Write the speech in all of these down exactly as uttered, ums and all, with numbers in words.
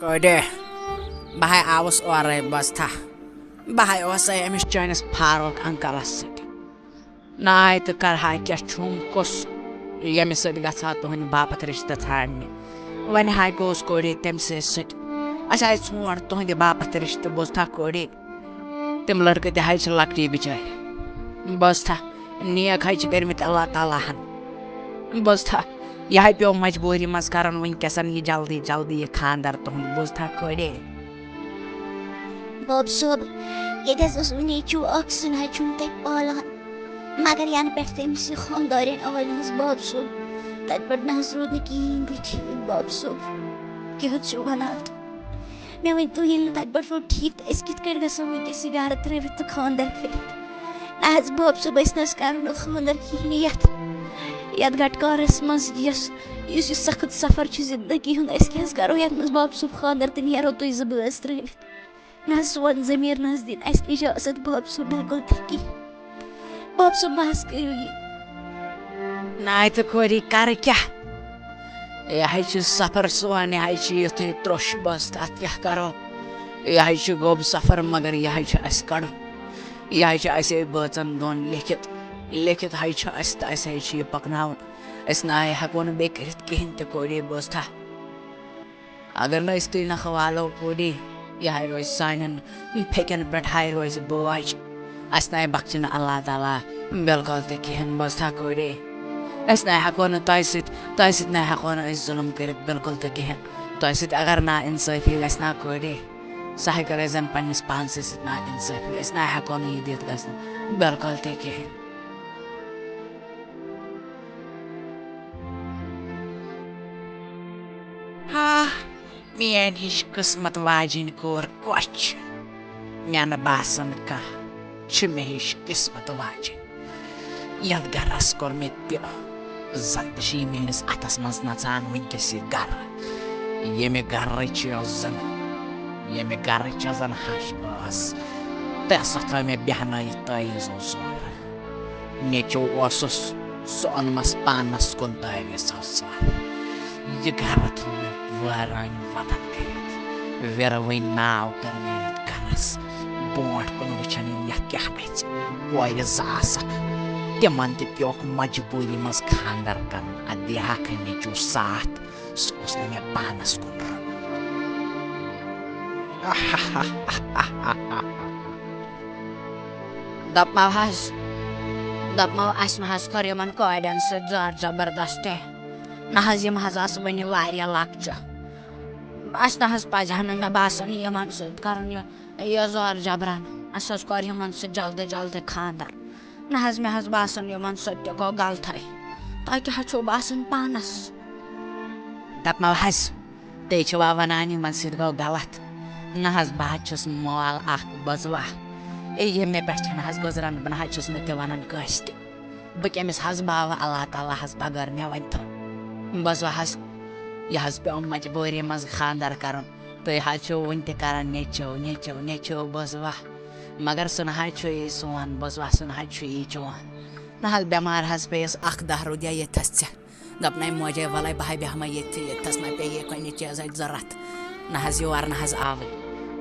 کورِ، بہٕ ہاے آوُس اورَے، بوزتھا؟ بہٕ ہاے اوسَے أمِس چٲنِس فاروق انکلَس سۭتۍ۔ ناے تہٕ کرہا کیٛاہ چھُم کُس، ییٚمہِ سۭتۍ گژھِ ہا تُہٕنٛدِ باپتھ رِشتہٕ ژھانٛڈنہِ؟ وۄنۍ ہاے گوٚوُس کورِ تٔمۍ سٕے سۭتۍ۔ اَسہِ آے ژھونٛڈ تُہٕنٛدِ باپتھ رِشتہٕ، بوزتھا کورِ؟ تِم لڑکہٕ تہِ ہاے چھِ لۄکٹی بِچٲرۍ۔ بوزتھا، نیک ہاے چھِ کٔرمٕتۍ اللہ تعالیٰ ہن۔ بوزتھا، یہِ ہاے پیوٚو مجبوٗری منٛز کرُن وٕنکیٚسن یہِ جلدی جلدی یہِ خانٛدر تُہُنٛد۔ بوزتھا کورِ؟ باب صٲب، ییٚتہِ حظ اوس نیٚچوٗ اکھ، سُہ نہ حظ چھُنہٕ تۄہہِ پالان۔ مگر ینہٕ پٮ۪ٹھ تٔمِس یہِ خانٛدارِنۍ آے نہ حظ باب صٲب، تَتہِ پٮ۪ٹھ نہ حظ روٗد نہٕ کِہیٖنۍ تہِ ٹھیٖک باب صٲب۔ کیٛاہ حظ چھِو وَنان؟ مےٚ ؤنۍ تو، ییٚلہِ نہٕ تَتہِ پٮ۪ٹھ روٗد ٹھیٖک، تہٕ أسۍ کِتھ کٲٹھۍ گژھو وٕنکیٚس یہِ گرٕ ترٛٲوِتھ تہٕ خانٛدر کٔرِتھ؟ نہ حظ باب صٲب، أسۍ نہ حظ کَرو نہٕ خانٛدر کِہیٖنۍ یَتھ، یَتھ گٹکارَس منٛز، یۄس یُس یہِ سخت سفر چھُ زندگی ہُنٛد، أسۍ کیٛاہ حظ کَرو یَتھ منٛز باب صٲب خانٛدر تہٕ نیرو تُہۍ زٕ بٲژ ترٛٲوِتھ؟ نہ حظ، سون ضمیٖر نہ حظ دِن اَسہِ اجازت باب صٲب بِلکُل تہِ کِہیٖنۍ۔ باب صٲب، بس کٔرِو یہِ۔ ناے تہٕ کورِ، کَرٕ کیٛاہ؟ یہِ حظ چھُ سفر سون، یہِ حظ چھُ یُتھُے ترٛوٚش بس، تَتھ کیٛاہ کَرو؟ یہِ حظ چھُ گوٚب سفر، مگر یہِ حظ چھُ اَسہِ کَڑُن۔ یہِ حظ چھُ اَسہِ بٲژَن دۄن لیکھِتھ، لیکھِتھ حظ چھُ اَسہِ تہٕ اَسہِ حظ چھُ یہِ پَکناوُن۔ أسۍ نہ ہٮ۪کو نہٕ بیٚیہِ کٔرِتھ کِہیٖنۍ تہِ کورِ، بوزتھا؟ اگر نہٕ أسۍ تُہۍ نکھٕ والو کورِ، یہِ ہاے روزِ سانٮ۪ن پھیٚکٮ۪ن پٮ۪ٹھ ہاے روزِ بوج۔ اَسہِ ناے بخشہِ نہٕ اللہ تعالیٰ بِلکُل تہِ کِہیٖنۍ، بوزتھا کورِ؟ أسۍ ناے ہٮ۪کو نہٕ تۄہہِ سۭتۍ، تۄہہِ سۭتۍ ناے ہٮ۪کو نہٕ أسۍ ظُلُم کٔرِتھ بِلکُل تہِ کِہیٖنۍ۔ تۄہہِ سۭتۍ اگر نا اِنصٲفی گژھِ نا کورِ، سۄ ہاے کَرِ اَسہِ زَن پنٛنِس پانسٕے سۭتۍ نا اِنصٲفی۔ أسۍ ناے ہٮ۪کو نہٕ یہِ دِتھ گژھنہٕ بِلکُل تہِ کِہیٖنۍ۔ ہا، میٲنۍ ہِش قٕسمت واجِنۍ کور کۄس چھِ؟ مےٚ نہٕ باسان کانٛہہ چھِ مےٚ ہِش قٕسمت واجِنۍ۔ یَتھ گَرَس کوٚر مےٚ تہِ، زَن تہِ چھِ یہِ میٲنِس اَتھَس منٛز نَژان وٕنکیٚس یہِ گَرٕ۔ ییٚمہِ گَرٕچ یۄس زَن، ییٚمہِ گَرٕچ یۄس زَن ہَش ٲس، تہٕ سۄ تھٲو مےٚ بیٚہنٲیِتھ تٲویٖزو زورٕ۔ نیٚچو اوسُس، سُہ اوٚنمَس پانَس کُن تٲویٖزو زورٕ۔ یہِ گَرٕ تھوٚو مےٚ وٲرٲنۍ وَتَن کٔرِتھ۔ وِرٕ وٕنۍ ناو کٔر مےٚ یَتھ گَرَس۔ برونٛٹھ کُن وٕچھَن یِم یَتھ کیٛاہ گژھِ۔ کورِ زٕ آسَکھ، تِمَن تہِ پیوٚکھ مجبوٗری منٛز خانٛدَر کَرُن۔ اَتھ دِہاکھَے نیٚچو ساتھ، سُہ اوس نہٕ مےٚ پانَس کُن رَنُن۔ دَپمو حظ، دَپمو اَسہِ ما حظ کٔر یِمَن کورٮ۪ن سۭتۍ زار زبردستی؟ نہ حظ، یِم حظ آسہٕ وٕنہِ واریاہ لۄکچہِ۔ اَسہِ نہ حظ پَزِ ہا نہٕ، مےٚ باسان، یِمَن سۭتۍ کَرُن یہِ، یہِ زار جبران۔ اَسہِ حظ کوٚر یِمَن سۭتۍ جلدی جلدی خانٛدر۔ نہ حظ، مےٚ حظ باسان، یِمَن سۭتۍ تہِ گوٚو غلطَے۔ تۄہہِ کیٛاہ حظ چھُو باسان پانَس؟ دَپمو حظ، تُہۍ چھِوا وَنان یِمَن سۭتۍ گوٚو غلط؟ نہ حظ، بہٕ حظ چھُس مول اَکھ بٔزوا۔ اے، یہِ مےٚ پٮ۪ٹھ چھَنہٕ حظ گُزران، بہٕ نہ حظ چھُس نہٕ تہِ وَنان کٲنٛسہِ تہِ۔ بہٕ کٔمِس حظ باوٕ اللہ تعالیٰ ہَس بغٲر؟ مےٚ ؤنۍ تو۔ بٔزوا حظ، یہِ حظ پیوٚو مجبوٗری منٛز خانٛدر کَرُن۔ تُہۍ حظ چھِو وٕنہِ تہِ کَران نیٚچو، نیٚچو، نیٚچو بٔزوا۔ مگر سُہ نہ حظ چھُ یی سون بٔزوا، سُہ نہ حظ چھُ یی چون۔ نہ حظ، بٮ۪مار حظ پیٚیَس اَکھ دَہ رُدیا ییٚتھَس ژےٚ۔ دَپنَے موجے وَلَے بہٕ ہا بیٚہمَے ییٚتھی، ییٚتھَس نہ پیٚیہِ یہِ کُنہِ چیٖزٕچ ضوٚرَتھ۔ نہ حظ یور نہ حظ آوٕے۔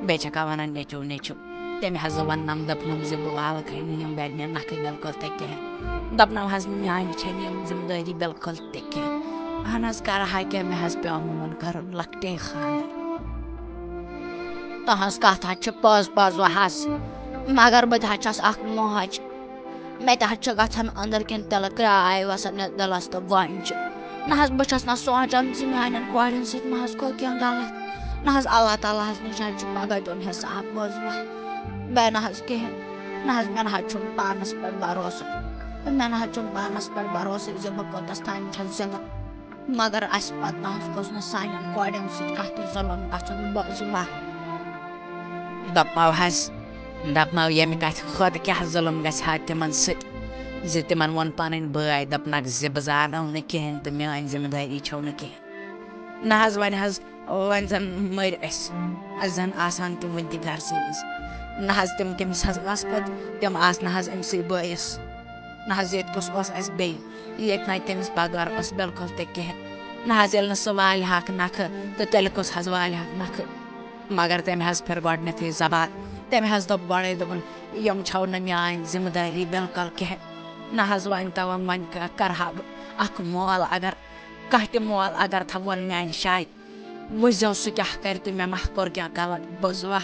بیٚیہِ چھَکھا وَنان نیٚچو، نیٚچو۔ تٔمۍ حظ ووٚننَم، دوٚپنَم زِ بہٕ والہٕ کھَے نہٕ یِم گَرِ مےٚ نَکھٕ بِلکُل تہِ کِہیٖنۍ۔ دَپنَم حظ، میٛانہِ چھَنہٕ یِم ذِمہٕ دٲری بِلکُل تہِ کِہیٖنۍ۔ اَہَن حظ، کَرٕ ہا کیٛاہ، مےٚ حظ پیوٚو میون کَرُن لۄکٹے خانٛدر۔ تُہٕنٛز کَتھ حظ چھِ پوٚز، پوٚز حظ۔ مگر بہٕ تہِ حظ چھَس اَکھ موج۔ مےٚ تہِ حظ چھِ گژھان أنٛدٕرۍ کِنۍ تِلہٕ کرٛاے وَسان مےٚ دِلَس تہٕ گۄنٛجہِ۔ نہ حظ، بہٕ چھَس نہ سونٛچان زِ میٛانٮ۪ن کورٮ۪ن سۭتۍ ما حظ گوٚو کینٛہہ غلط۔ نہ حظ، اللہ تعالیٰ ہَس نِش حظ چھُ پَگاہ دیُن حِساب بوزوا۔ بیٚیہِ نہ حظ کِہیٖنۍ۔ نہ حظ، مےٚ نہ حظ چھُنہٕ پانَس پٮ۪ٹھ بھروسہٕ۔ مےٚ نہ حظ چھُنہٕ پانَس پٮ۪ٹھ بھروسہٕ زِ بہٕ کوٚتَس تام چھَس زِنٛدٕ۔ مگر اَسہِ پَتہٕ نہ حظ گوٚژھ نہٕ سانٮ۪ن کورٮ۪ن سۭتۍ کانٛہہ تہِ ظُلُم گژھُن، بوزوا۔ دَپمو حظ، دَپمو ییٚمہِ کَتھِ کھۄتہٕ کیٛاہ ظُلُم گژھِ ہا تِمَن سۭتۍ، زِ تِمَن ووٚن پَنٕنۍ بٲے، دوٚپنَکھ زِ بہٕ زانَو نہٕ کِہیٖنۍ تہٕ میٛٲنۍ ذِمہٕ دٲری چھَو نہٕ کِہیٖنۍ۔ نہ حظ، وۄنۍ حظ، وۄنۍ زَن مٔرۍ أسۍ، اَسہِ زَن آسہٕ ہَن تِم وٕنہِ تہِ گَرسٕے منٛز۔ نہ حظ، تِم کٔمِس حظ آسہٕ پَتہٕ، تِم آسہٕ نہ حظ أمۍسٕے بٲیِس۔ نہ حظ، ییٚتہِ کُس اوس اَسہِ بیٚیہِ، ییٚتہِ نَے تٔمِس بغٲر اوس بِلکُل تہِ کِہیٖنۍ۔ نہ حظ، ییٚلہِ نہٕ سُہ والہِ ہاکھ نکھٕ، تہٕ تیٚلہِ کُس حظ والہِ ہاکھ نکھٕ؟ مگر تٔمۍ حظ پھِر گۄڈٕنٮ۪تھٕے زبان۔ تٔمۍ حظ دوٚپ گۄڈَے، دوٚپُن، یِم چھَو نہٕ میٛٲنۍ ذِمہٕ دٲری بِلکُل کِہیٖنۍ۔ نہ حظ، وۄنۍ تہٕ وۄنۍ، وۄنۍ کَرٕ ہا بہٕ اَکھ مول، اگر کانٛہہ تہِ مول اگر تھاوون میٛانہِ جایہِ، وٕچھزیو سُہ کیٛاہ کَرِ تہٕ مےٚ ما کوٚر کینٛہہ غلط۔ بوٗزوا؟